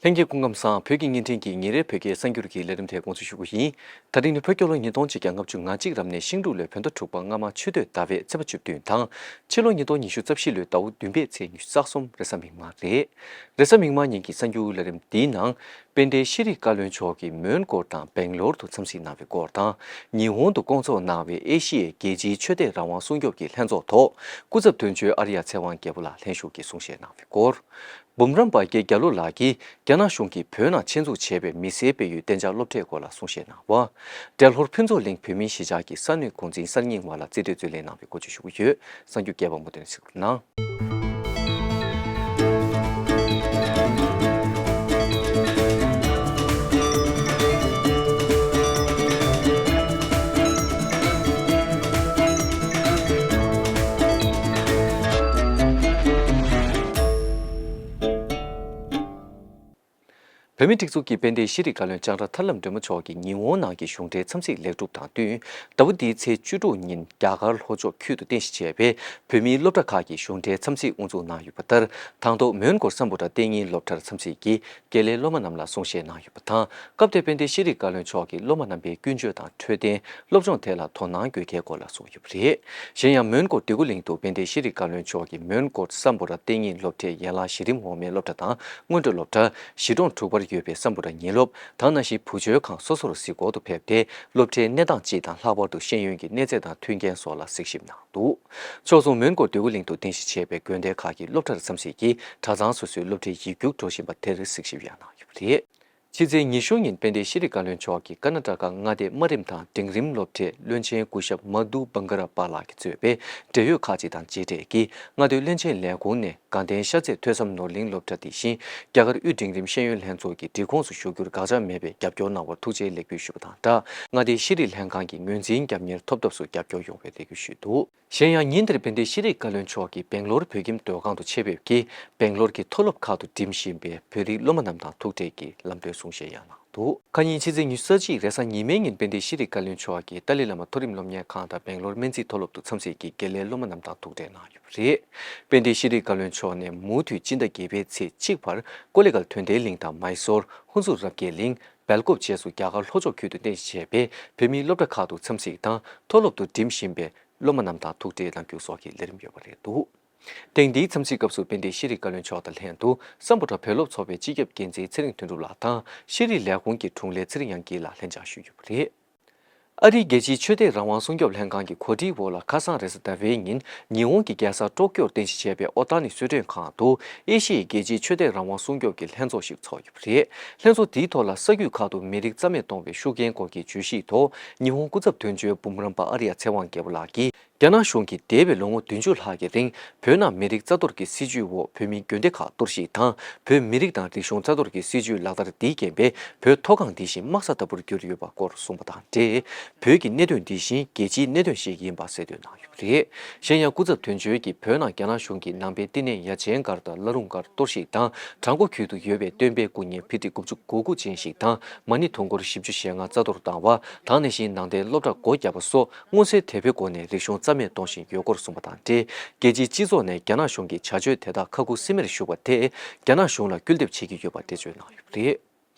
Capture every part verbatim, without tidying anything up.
ལྷན་རྒྱས་སྐུ་ཁམས་བཟང་། བོད་ཀྱི་བརྙན་འཕྲིན་གྱི་ཉིན་རེའི་བོད་སྐད་གསར་འགྱུར་གྱི་ལས་རིམ་དེ་དགོངས་ཚུལ་ཞུ་རྒྱུ་ཡིན། ད་རིང་ནི་བོད་རྒྱལ་ལོ་ཉིས་སྟོང་གཅིག་བརྒྱ་ལྔ་བཅུ་ང་གཅིག་རབ་གནས་ཤིང་འབྲུག་ལོའི་བོད་ཟླ་དྲུག་པ་སྔ་མ་ཆུ་སྟོད་ཟླ་བའི་ཚེས་པ་བཅུ་བདུན་དང་། ཕྱི་ལོ་ཉིས་སྟོང་ཉི་ཤུ་རྩ་བཞི་ལོའི་ཟླ་བ་བདུན་པའི་ཚེས་ཉི་ཤུ་རྩ་གསུམ་རེས་གཟའ་མིག་དམར་རེད། རེས་གཟའ་མིག་དམར་ཉིན་གྱི་གསར་འགྱུར་ལས་རིམ་འདིའི་ནང་། དཔལ་ལྡན་ཤེས་རིག་བཀའ་བློན་མཆོག་གིས་མོན་གྷོ་དང་སྦེང་ལོར་དུ་འཚམས་གཟིགས་གནང་བའི་སྐོར་དང་། ཉི་ཧོང་དུ་བསྐོང་ཚོགས་གནང་བའི་ཨེ་ཤི་ཡའི་རྒྱལ་སྤྱིའི་ཆོས་དད་རང་དབང་སྲུང་སྐྱོབ་ཀྱི་ལྷན་ཚོགས་ཐོག་སྐུ་ཚབ་དོན་གཅོད་ཨར་ཡ་ཚེ་དབང་རྒྱལ་པོ་ལགས་ལྷན་ཞུགས་ཀྱིས་གསུང་བཤད་གནང་བའི་སྐོར། འབུམ་རམས་པ་དགེ་རྒྱལ་ལོ་ལགས་ཀྱིས་རྒྱ་ནག་གཞུང་གིས་བོད་ནང་ཆེད་འཛུགས་བྱས་པའི་མི་སེར་སྤེལ་ཡུལ་གཏན་འཇགས་སློབ་གྲྭའི་སྐོར་ལ་གསུང་བཤད་གནང་བ། འབྲས་ལྷོར་ཕུན་ཚོགས་གླིང་བོད་མིའི་གཞིས་ཆགས་ཀྱི་ས་གནས་འགོ་འཛིན་གསར་རྙིང་བ་ལ་རྩིས་སྤྲོད་རྩོད་ལེན་གནང་བའི་སྐོར་བཅས་ཞུ་གི་ཡོད། གསར་འགྱུར་རྒྱས་པ་མུ་མཐུད་ནས་གཟིགས་རོགས་གནང་། བོད་མིའི་སྒྲིག་འཛུགས་ཀྱི་དཔལ་ལྡན་ཤེས་རིག་བཀའ་བློན་ལྕང་ར་ཐར་ལམ་སྒྲོལ་མ་མཆོག་གིས་ཉི་ཧོང་ནང་གི་གཞུང་འབྲེལ་འཚམས་གཟིགས་ལེགས་གྲུབ་དང་བསྟུན། ཟླ་བ་འདིའི་ཚེས་བཅུ་དྲུག་ཉིན་རྒྱ་གར་ལྷོ་ཕྱོགས་ཁུལ་དུ་རྟེན་གཞི་བྱས་པའི་བོད་མིའི་སློབ་གྲྭ་ཁག་གི་གཞུང་འབྲེལ་འཚམས་གཟིགས་དབུ་འཛུགས་གནང་ཡོད་པ་ལྟར། དང་ཐོག་མོན་གྷོ་སམ་བྷོ་ཊ་གཏན་ཉིན་སློབ་གྲྭར་འཚམས་གཟིགས་ཀྱིས་དགེ་ལས་སློབ་མ་རྣམས་ལ་གསུང་བཤད་གནང་ཡོད་པ་དང་། སྐབས་དེར་དཔལ་ལྡན་ཤེས་རིག་བཀའ་བློན་མཆོག་གིས་སློབ་མ་རྣམ་པའི་ཀུན་སྤྱོད་དང་འཕྲོད་བསྟེན། སློབ་སྦྱོང་ཐད་ལ་དོ་སྣང་དགོས་གལ་སྐོར་ལ་གསུངས་ཡོད་པ་རེད། གཞན་ཡང་མོན་གྷོ་འདོད་རྒུ་གླིང་དུ་དཔལ་ལྡན་ཤེས་རིག་བཀའ་བློན་མཆོག་གིས་མོན་གྷོ་སམ་བྷོ་ཊ་གཏན་ཉིན་སློབ་གྲྭའི་ཡན་ལག་གཞི་རིམ་འོག་མའི་སློབ་གྲྭ་དང་སྔོན་འགྲོའི་སློབ་གྲྭ། གཞིས་གྲོང་དྲུག་པར་ཡོད་པའི་སམ་བྷོ་ཊ་ཉིན་སློབ་དང་ནང་བཞིན་བུ་བཅོལ་ཁང་སོ་སོར་གཟིགས་སྐོར་དུ་ཕེབས་ཏེ། སློབ་གྲྭའི་གནས་སྟངས་སྤྱི་དང་ལྷག་པར་དུ་ཤེས་ཡོན་གྱི་གནས་ཚད་དང་མཐུན་རྐྱེན་སོགས་ལ་གཟིགས་ཞིབ་གནང་འདུག་ཕྱོགས་མཚུངས་མོན་གྷོ་འདོད་རྒུ་གླིང་དུ་རྟེན་གཞི་བྱས་པའི་དགོན་སྡེ་ཁག་གི་སློབ་གྲྭར་འཚམས་གཟིགས་ཀྱིས་གྲྭ་ཚང་སོ་སོའི་སློབ་གྲྭའི་ཡིག་རྒྱུགས་འགྲོ་བཞིན་པ་དེར་གཟིགས་ཞིབ་ཡང་གནང་ཡོད་པ་རེད། ཕྱི་ཚེས་ཉི་ཤུ་ཉིན་དཔལ་ལྡན་ཤེས་རིག་བཀའ་བློན་མཆོག་གིས་ཀར་ན་ཊ་ཀ་མངའ་སྡེའི་དམའ་རིམ་དང་འབྲིང་རིམ་སློབ་གྲྭའི་བློན་ཆེན་སྐུ་ཞབས་མ་དུ་བང་ག་ར་པ་ལགས་ཀྱིས་གཙོས་པའི་འབྲེལ་ཡོད་ཁག་ཅིག་དང་མཇལ་འཕྲད་ཀྱིས། མངའ་སྡེའི་བློན་ཆེན་ལས་ཁུངས་ནས་དགའ་ལྡན་ཤར་རྩེ་ཐོས་བསམ་ནོར་གླིང་སློབ་གྲྭ་དེ་བཞིན། རྒྱ་གར་དབུས་འབྲིང་རིམ་ཤེས་ཡོན་ལྷན་ཚོགས་ཀྱི་སྒྲིག་ཁོངས་སུ་ཞུགས་རྒྱུར་དགག་བྱ་མེད་པའི་རྒྱབ་སྐྱོར་གནང་བར་ཐུགས་རྗེ་ལེགས་འབུལ་ཞུས་པ་དང་སྦྲགས། མངའ་སྡེའི་ཤེས་རིག་ལྷན་ཁང་གི་ངོས་འཛིན་རྒྱབ་གཉེར་ཐོབ་ཐབས་སུ་རྒྱབ་སྐྱོར་ཡོང་བའི་རེ་སྐུལ་ཞུས་འདུག་གཞན་ཡང་ཉིན་དེར་དཔལ་ལྡན་ཤེས་རིག་བཀའ་བློན་མཆོག་གིས་སྦེང་ལོར་བོད་ཁྱིམ་སྡོད་ཁང་དུ་ཆེད་ཕེབས་ཀྱིས། སྦེང་ལོར་གྱི་མཐོ་སློབ་ཁག་ཏུ་འགྲིམ་བཞིན་པའི་བོད་རིགས་སློབ་མ་རྣམས་དང་ཐུག་འཕྲད་ཀྱིས་ལམ་སྟོན་གསུང་བཤད་ཡང་གནང་འདུག་ཁ་ཉིན་ཕྱི་ཚེས་ཉི་ཤུ་རྩ་གཅིག་རེས་གཟའ་ཉི་མའི་ཉིན་དཔལ་ལྡན་ཤེས་རིག་བཀའ་བློན་མཆོག་གིས་ཏཱ་ལའི་བླ་མ་མཐོ་རིམ་སློབ་གཉེར་ཁང་དང་སྦེང་ལོར་སྨན་རྩིས་མཐོ་སློབ་ཏུ་འཚམས་གཟིགས་ཀྱིས་དགེ་ལས་སློབ་མ་རྣམས་དང་ཐུག་འཕྲད་གནང་ཡོད་པ་རེད། དཔལ་ལྡན་ཤེས་རིག་བཀའ་བློན་མཆོག་ནས་མུ་མཐུད་སྤྱི་ཟླ་བརྒྱད་པའི་ཚེས་གཅིག་བར་ཀོ་ལེ་གལ་དོན་ལྡན་གླིང་དང་མཱི་སོར་ཧུན་སུར་རབ་རྒྱས་གླིང་། སྦེལ་ཀོབ་བཅས་སུ་རྒྱ་གར་ལྷོ་ཕྱོགས་ཁུལ་དུ་རྟེན་གཞི་བྱས་པའི་བོད་མིའི་སློབ་གྲྭ་ཁག་ཏུ་འཚམས་གཟིགས་དང་མཐོ་སློབ་ཏུ་འགྲིམ་བཞིན་པའི་སློབ་མ་རྣམས་དང་ཐུག་འཕྲད་གནང་རྒྱུ་སོགས་ཀྱི་ལས་རིམ་ཡོད་པ་རེད་འདུག་ཐེངས་འདིའི་འཚམས་གཟིགས་སྐབས་སུ་དཔལ་ལྡན་ཤེས་རིག་བཀའ་བློན་མཆོག་དང་ལྷན་དུ་སམ་བྷོ་ཊ་བོད་སློབ་ཚོགས་པའི་སྤྱི་ཁྱབ་འགན་འཛིན་ཚེ་རིང་དོན་གྲུབ་ལགས་དང་ཤེས་རིག་ལས་ཁུངས་ཀྱི་དྲུང་ལས་ཚེ་རིང་དབྱངས་སྐྱིད་ལགས་ལྷན་བཅར་ཞུས་ཡོད་པ་རེད། ཨ་རིའི་རྒྱལ་སྤྱིའི་ཆོས་དད་རང་དབང་སྲུང་སྐྱོབ་ལྷན་ཁང་གི་གོ་སྒྲིག་འོག་ལ་ཁ་སང་རེས་གཟའ་ཟླ་བའི་ཉིན་ཉི་ཧོང་གི་རྒྱལ་ས་ཊོ་ཀྱོར་རྟེན་གཞི་བྱས་པའི་ཨོ་ཏཱ་ནི་གསོལ་མགྲོན་ཁང་དུ་ཨེ་ཤི་ཡའི་རྒྱལ་སྤྱིའི་ཆོས་དད་རང་དབང་སྲུང་སྐྱོབ་ཀྱི་ལྷན་ཚོགས་ཤིག་ཚོགས་ཡོད་པ་རེད། ལྷན་ཚོགས་དེའི་ཐོག་ལ་ས་རྒྱུད་ཁག་ཏུ་མི་རིགས་རྩ་མེད་གཏོང་བའི་ཤུགས་རྐྱེན་སྐོར་གྱི་བརྗོད་གཞིའི་ཐོག་ཉི་ཧོང་སྐུ་ཚབ་དོན་གཅོད་འབུམ་རམས་པ་ཨར་ཡ་ཚེ་དབང་རྒྱལ་པོ་ལགས་ཀྱིས། རྒྱ་ནག་གཞུང་གིས་འདས་པའི་ལོ་ངོ་བདུན་ཅུ་ལྷག་གི་རིང་བོད་ནང་མི་རིགས་རྩ་གཏོར་གྱི་སྲིད་བྱུས་འོག་བོད་མིའི་དགོན་སྡེ་ཁག་གཏོར་བཤིག་དང་བོད་མི་རིགས་དང་རིག་གཞུང་རྩ་གཏོར་གྱི་སྲིད་བྱུས་ལག་བསྟར་འདིའི་རྐྱེན་པས་བོད་མཐོ་སྒང་འདི་བཞིན་དམག་ས་ལྟ་བུར་གྱུར་ཡོད་པ་སྐོར་གསུངས་པ་དང་འབྲེལ། བོད་ཀྱི་གནད་དོན་འདི་བཞིན་རྒྱལ་སྤྱིའི་གནད་དོན་ཞིག་ཡིན་པ་གསལ་སྟོན་གནང་ཡོད་པ་རེད། གཞན་ཡང་སྐུ་ཚབ་དོན་གཅོད་ཀྱིས་བོད་ནང་རྒྱ་ནག་གཞུང་གིས་ནང་པའི་བསྟི་གནས་ཡ་ཆེན་སྒར་དང་བླ་རུང་སྒར་གཏོར་བཤིག་དང་བྲག་འགོ་ཁུལ་དུ་ཡོད་པའི་སྟོན་པའི་སྐུ་བརྙན་ཕི་ཊི་དགུ་བཅུ་གོ་དགུ་ཅན་ཞིག་དང་མ་ཎི་དུང་འཁོར་བཞི་བཅུ་ཞེ་ལྔ་རྩ་གཏོར་བཏང་བ་དང་ནང་བཞིན་ནང་བསྟན་སློབ་གྲྭ་སྒོ་བརྒྱབ་པ་སོགས། མངོན་གསལ་དོད་པོའི་སྒོ་ནས་རིག་གཞུང་རྩ་མེད་གཏོང་བཞིན་ཡོད་སྐོར་གསུངས་པ་དང་འབྲེལ། རྒྱལ་སྤྱིའི་སྤྱི་ཚོགས་ནས་རྒྱ་ནག་གཞུང་གི་བྱ་སྤྱོད་དེ་དག་ཁ་ཁུ་སིམ་མེར་བཞུགས་པ་དེས་རྒྱ་ནག་གཞུང་ལ་སྐུལ་འདེབས་བྱེད་ཀྱི་ཡོད་པ་འགྲེལ་བརྗོད་གནང་ཡོད་པ་རེད།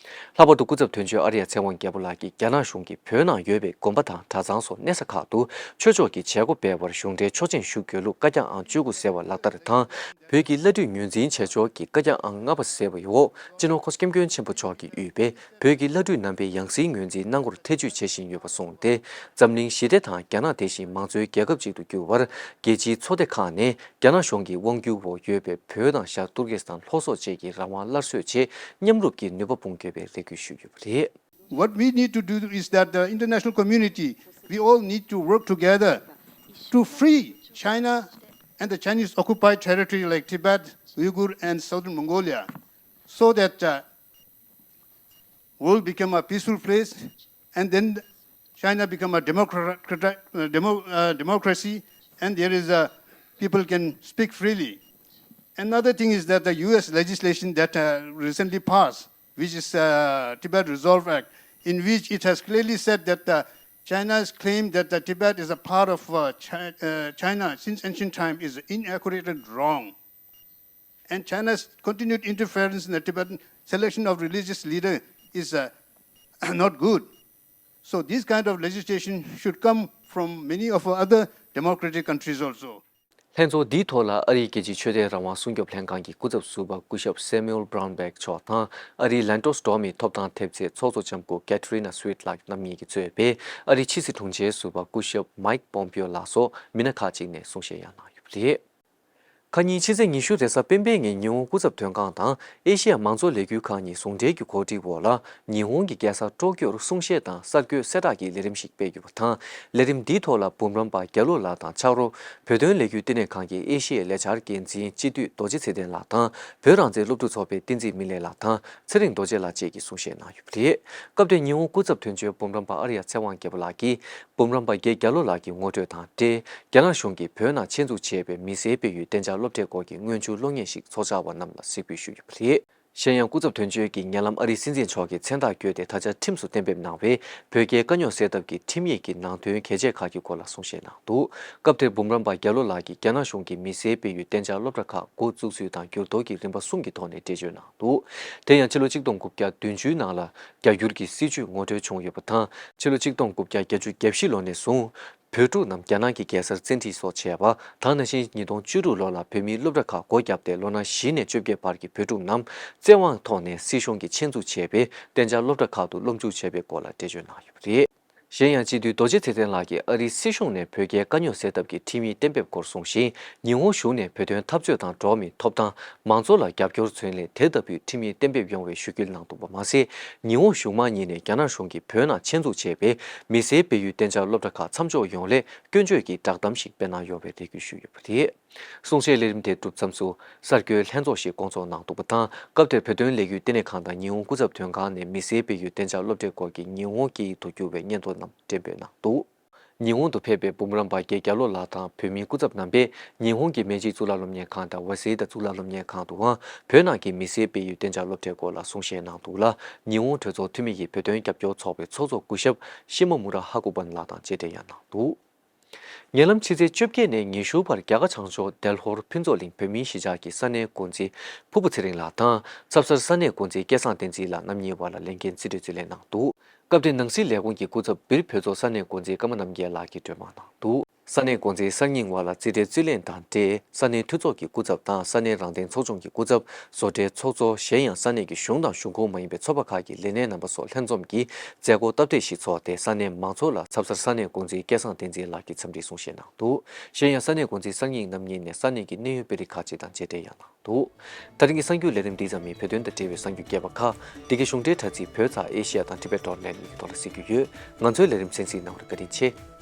ལྷག་པར་དུ་སྐུ་ཚབ་དོན་གཅོད་ཨར་ཡ་ཚེ་དབང་རྒྱལ་པོ་ལགས་ཀྱིས་རྒྱ་ནག་གཞུང་གིས་བོད་ནང་ཡོད་པའི་དགོན་པ་དང་གྲྭ་ཚང་སོགས་གནས་ས་ཁག་ཏུ་ཆོས་ཕྱོགས་ཀྱི་བྱེད་སྒོ་སྤེལ་བར་གཞུང་འབྲེལ་ཆོག་མཆན་ཞུ་དགོས་ལུགས་བཀའ་རྒྱ་ཨང་བཅུ་དགུ་ཟེར་བ་ལག་བསྟར་དང་། བོད་ཀྱི་བླ་སྤྲུལ་ངོས་འཛིན་བྱེད་ཕྱོགས་ཀྱི་བཀའ་རྒྱ་ཨང་ལྔ་པ་ཟེར་བའི་འོག་སྤྱི་ནོར་༸གོང་ས་༸སྐྱབས་མགོན་ཆེན་པོ་མཆོག་གིས་དབུས་པའི་བོད་ཀྱི་བླ་སྤྲུལ་རྣམ་པའི་ཡང་སྲིད་ངོས་འཛིན་གནང་སྐོར་ཐེ་བྱུས་བྱེད་བཞིན་ཡོད་པ་གསུངས་ཏེ། འཛམ་གླིང་ཞི་བདེ་དང་རྒྱ་ནག་དེ་བཞིན་མང་གཙོའི་རྒྱལ་ཁབ་ཅིག་ཏུ་འགྱུར་བར་རྒྱལ་སྤྱིའི་ཚོགས་སྡེ་ཁག་ནས་རྒྱ་ནག་གཞུང་གི་དབང་སྒྱུར་འོག་ཡོད་པའི་བོད་དང་ཤར་ཏུར་ཀི་སི་ཐན་ལྷོ་སོག་བཅས་ཀྱི་རང་དབང་སླར་གསོའི་ཆེད་མཉམ་རུབ་ཀྱིས་ནུས་པ་སྤུངས་དགོས་པའི་རེ་སྐུལ་ཞུས་ཡོད་པ་རེད། What we need to do is that the international community, we all need to work together to free China and the Chinese occupied territory like Tibet, Uyghur, and Southern Mongolia, so that uh, world become a peaceful place, and then China become a democrat, uh, demo, uh, democracy, and there is a people can speak freely. Another thing is that the U S legislation that uh, recently passed, which is uh, Tibet Resolve Act, in which it has clearly said that uh, China's claim that uh, Tibet is a part of uh, Chi- uh, China since ancient time is inaccurate and wrong. And China's continued interference in the Tibetan selection of religious leader is uh, not good. So this kind of legislation should come from many of our other democratic countries also. ལྷན་ཚོགས་འདིའི་ཐོག་ལ་ཨ་རིའི་རྒྱལ་སྤྱིའི་ཆོས་དད་རང་དབང་སྲུང་སྐྱོབ་ལྷན་ཁང་གི་སྐུ་ཚབ་ཟུར་པ་སྐུ་ཞབས་Samuel Brownback་མཆོག་དང་ཨ་རིའི་ལན་ཏོས་འགྲོ་བ་མིའི་ཐོབ་ཐང་ཐེབས་རྩའི་ཚོགས་གཙོ་ལྕམ་སྐུ་Katrina Sweet་ལགས་རྣམ་གཉིས་ཀྱིས་གཙོས་པའི་ཨ་རིའི་ཕྱི་སྲིད་དྲུང་ཆེའི་ཟུར་པ་སྐུ་ཞབས་Mike Pompeo་ལགས་སོགས་མི་སྣ་ཁག་ཅིག་ནས་གསུང་བཤད་ཡང་གནང་ཡོད་པ་རེད། ཁ་ཉིན་ཕྱི་ཚེས་ཉི་ཤུ་རེས་གཟའ་སྤེན་པའི་ཉིན་ཉི་ཧོང་སྐུ་ཚབ་དོན་ཁང་དང་ཨེ་ཤེ་ཡ་མང་གཙོ་ལས་འགུལ་ཁང་གཉིས་ཟུང་འབྲེལ་གྱི་གོ་སྒྲིག་འོག་ལ་ཉི་ཧོང་གི་རྒྱལ་ས་ཀྲོ་ཀྱོར་གསུང་བཤད་དང་གསར་འགོད་གསལ་བསྒྲགས་ཀྱི་ལས་རིམ་ཞིག་སྤེལ་ཡོད་པ་དང་། ལས་རིམ་འདིའི་ཐོག་ལ་འབུམ་རམས་པ་རྒྱ་ལོ་ལགས་དང་ཕྱག་རོགས་བོད་དོན་ལས་འགུལ་བསྟི་གནས་ཁང་གི་ཨེ་ཤེ་ཡའི་ལས་འཆར་འགན་འཛིན་སྤྱི་འཐུས་རྡོ་རྗེ་ཚེ་བརྟན་ལགས་དང་བོད་རང་བཙན་སློབ་ཕྲུག་ཚོགས་པའི་བསྟན་འཛིན་སྨིན་ལེགས་ལགས་དང་ཚེ་རིང་རྡོ་རྗེ་ལགས་བཅས་ཀྱིས་གསུང་བཤད་གནང་ཡོད་པ་རེད། སྐབས་དེར་ཉི་ཧོང་སྐུ་ཚབ་དོན་གཅོད་འབུམ་རམས་པ་ཨར་ཡ་ཚེ་དབང་རྒྱལ་པོ་ལགས་ཀྱིས། འབུམ་རམས་པ་རྒྱལ་རྒྱ་ལོ་ལགས་ཀྱི་ངོ་སྤྲོད་དང་འབྲེལ། རྒྱ་ནག་གཞུང་གིས་བོད་ནང་ཆེད་འཛུགས་བྱས་པའི་མི་སེར་སྤེལ་ཡུལ་གཏན་འཇགས་སློབ་གྲྭའི་སྐོར་གྱི་སྔོན་འཇུག་གློག་བརྙན་ཞིག་ཚོགས་བཅར་བ་རྣམས་ལ་གཟིགས་འབུལ་ཞུས་ཡོད་པ་རེད། གཞན་ཡང་སྐུ་ཚབ་དོན་གཅོད་ཀྱིས་ཉེ་ལམ་ཨ་རིའི་སྲིད་འཛིན་མཆོག་གིས་མཚན་རྟགས་བཀོད་དེ་ད་ཆ་ཁྲིམས་སུ་གཏན་འབེབས་གནང་བའི་བོད་རྒྱའི་དཀའ་རྙོག་སེལ་ཐབས་ཀྱི་ཁྲིམས་ཡིག་གི་ནང་དོན་གལ་ཆེ་ཁག་གི་སྐོར་ལ་གསུང་བཤད་གནང་འདུག་སྐབས་དེར་འབུམ་རམས་པ་རྒྱ་ལོ་ལགས་ཀྱིས་རྒྱ་ནག་གཞུང་གིས་མི་སེར་སྤེལ་ཡུལ་གཏན་འཇགས་སློབ་གྲྭ་ཁག་འགོ་བཙུགས་ཚུལ་དང་འགྱུར་ལྡོག་གི་རིམ་པ་གསུམ་གྱི་ཐོག་ནས་འགྲེལ་བརྗོད་གནང་འདུག་དེ་ཡང་ཕྱི་ལོ་ཆིག་སྟོང་དགུ་བརྒྱ་བདུན་ཅུའི་ནང་ལ་རྒྱ་སྒྱུར་གྱི་སྲིད་བྱུས་ངོ་སྤྲོད་བྱུང་ཡོད་པ་དང་། ཕྱི་ལོ་ཆིག་སྟོང་དགུ་བརྒྱ་བརྒྱད་ཅུ་གྱ་བཞི་ལོ་ནས་བཟུང་། བོད་ཕྲུག་རྣམས་རྒྱ་ནག་གི་རྒྱལ་སར་བཙན་ཁྲིད་སོགས་བྱས་པ་དང་། ན་ནིང་ཉིས་སྟོང་བཅུ་དྲུག་ལོ་ལ་བོད་མིའི་སློབ་གྲྭ་ཁག་སྒོ་བརྒྱབ་སྟེ་ལོ་ན་བཞི་ནས་བཅོ་བརྒྱད་བར་གྱི་བོད་ཕྲུག་རྣམས་བཙན་དབང་ཐོག་ནས་སྲིད་གཞུང་གིས་ཆེད་འཛུགས་བྱས་པའི་གཏན་འཇགས་སློབ་གྲྭ་ཁག་ཏུ་སློབ་འཇུག་བྱས་པའི་སྐོར་ལ་འགྲེལ་བརྗོད་གནང་ཡོད་པ་རེད། གཞན་ཡང་སྤྱི་འཐུས་རྡོ་རྗེ་ཚེ་བརྟན་ལགས་ཀྱིས་ཨ་རིའི་སྲིད་གཞུང་ནས་བོད་རྒྱའི་དཀའ་རྙོག་སེལ་ཐབས་ཀྱི་ཁྲིམས་ཡིག་གཏན་འབེབས་སྐོར་གསུངས་ཤིང་། ཉི་ཧོང་གཞུང་ནས་བོད་དོན་འཐབ་རྩོད་དང་འགྲོ་བ་མིའི་ཐོབ་ཐང་། མང་གཙོ་ལ་རྒྱབ་སྐྱོར་མཚོན་སླད་དེ་ལྟ་བུའི་ཁྲིམས་ཡིག་གཏན་འབེབས་ཡོང་བའི་ཞུ་སྐུལ་གནང་འདུག་པ་མ་ཟད། ཉི་ཧོང་གཞུང་མང་གཉིས་ནས་རྒྱ་ནག་གཞུང་གིས་བོད་ནང་ཆེད་འཛུགས་བྱས་པའི་མི་སེར་སྤེལ་ཡུལ་གཏན་འཇགས་སློབ་གྲྭ་ཁག་མཚམས་འཇོག་ཡོང་སླད་སྐྱོན་བརྗོད་ཀྱི་བསྒྲགས་གཏམ་ཞིག་སྤེལ་གནང་ཡོད་པའི་རེ་སྐུལ་ཞུས་ཡོད་པ་རེད། གསུང་བཤད་ལས་རིམ་དེ་གྲུབ་མཚམས་སུ་གསར་འགོད་ལྷན་ཚོགས་ཤིག་བསྐོང་ཚོགས་གནང་འདུག་པ་དང་། སྐབས་དེར་བོད་དོན་ལས་འགུལ་བསྟི་གནས་ཁང་དང་ཉི་ཧོང་སྐུ་ཚབ་དོན་ཁང་ནས་མི་སེར་སྤེལ་ཡུལ་གཏན་འཇགས་སློབ་གྲྭའི་སྐོར་གྱི་ཉི་ཧོང་སྐད་ཡིག་ཏུ་བསྒྱུར་བའི་སྙན་ཐོ་རྣམས་འགྲེམས་སྤེལ་གནང་འདུག་ཉི་ཧོང་དུ་ཕེབས་པའི་འབུམ་རམས་པ་རྒྱལ་རྒྱ་ལོ་ལགས་དང་བོད་མིའི་སྐུ་ཚབ་རྣམ་པས་ཉི་ཧོང་གི་མེ་ཇི་གཙུག་ལག་སློབ་གཉེར་ཁང་དང་ཝ་སེ་ད་གཙུག་ལག་སློབ་གཉེར་ཁང་དུའང་བོད་ནང་གི་མི་སེར་སྤེལ་ཡུལ་གཏན་འཇགས་སློབ་གྲྭའི་སྐོར་ལ་གསུང་བཤད་གནང་འདུག་ལ། ཉི་ཧོང་གྲོས་ཚོགས་འཐུས་མི་ཡི་བོད་དོན་རྒྱབ་སྐྱོར་ཚོགས་པའི་ཚོགས་གཙོ་སྐུ་ཞབས་ཤི་མོ་མུ་ར་ཧ་ཀུ་པན་ལགས་དང་མཇལ་འཕྲད་ཡང་གནང་འདུག་ཉེ་ལམ་ཕྱི་ཚེས་བཅོ་བརྒྱད་ནས་ཉི་ཤུ་བར་རྒྱ་གར་བྱང་ཕྱོགས་དལ་ཧོར་ཕུན་ཚོགས་གླིང་བོད་མིའི་གཞིས་ཆགས་ཀྱི་ས་གནས་འགོ་འཛིན་ཕུར་བུ་ཚེ་རིང་ལགས་དང་ཚབ་གསར་ས་གནས་འགོ་འཛིན་སྐལ་བཟང་བསྟན་འཛིན་ལགས་རྣམ་གཉིས་བར་ལ་ལས་འགན་རྩིས་སྤྲོད་རྩིས་ལེན་གནང་འདུག་སྐབས་དེར་ནང་སྲིད་ལས་ཁུངས་ཀྱི་སྐུ་ཚབ་སྦིར་བོད་ཚོགས་ས་གནས་འགོ་འཛིན་ཀརྨ་རྣམ་རྒྱལ་ལགས་ཀྱིས་སྒྲོལ་མ་གནང་འདུག་ས་གནས་འགོ་འཛིན་གསར་རྙིང་བར་ལ་རྩིས་སྤྲོད་རྩིས་ལེན་དང་འབྲེལ་ས་གནས་འཐུས་ཚོགས་ཀྱི་སྐུ་ཚབ་དང་ས་གནས་རང་བདེན་ཚོགས་ཆུང་གི་སྐུ་ཚབ། བཟོ་གྲྭའི་ཚོགས་གཙོ། གཞན་ཡང་ས་གནས་ཀྱི་གཞུང་དང་གཞུང་ཁོངས་མ་ཡིན་པའི་ཚོགས་པ་ཁག་གི་ལས་སྣེ་རྣམ་པ་སོགས་ལྷན་འཛོམས་ཀྱིས་མཛད་སྒོ་སྟབས་བདེ་ཞིག་ཚོགས་ཏེ་ས་གནས་མང་ཚོགས་ལ་ཚབ་གསར་ས་གནས་འགོ་འཛིན་སྐལ་བཟང་བསྟན་འཛིན་ལགས་ཀྱིས་འཚམས་འདྲི་གསུང་བཤད་གནང་འདུག་གཞན་ཡང་ས་གནས་འགོ་འཛིན་གསར་རྙིང་རྣམ་གཉིས་ནས་ས་གནས་ཀྱི་གནད་ཡོད་དཔོན་རིགས་ཁག་ཅིག་དང་མཇལ་འཕྲད་ཡང་གནང་འདུག་ད་རིང་གི་གསར་འགྱུར་ལས་རིམ་འདི་ཙམ་ཡིན། བོད་དོན་དང་འབྲེལ་བའི་གསར་འགྱུར་རྒྱས་པ་ཁག་འདི་གའི་གཞུང་འབྲེལ་དྲ་ཚིགས་བོད་ཚགས་ཨེ་ཤེ་ཡ་དང་ཊི་བེ་ཊི་ཌོ་ཊི་ནེ་ཊི་གཉིས་ཀྱི་ཐོག་ལ་གཟིགས་རྒྱུ་ཡོད། ང་ཚོའི་ལས་རིམ་གསན་གཟིགས་གནང་བར་བཀའ་དྲིན་ཆེ།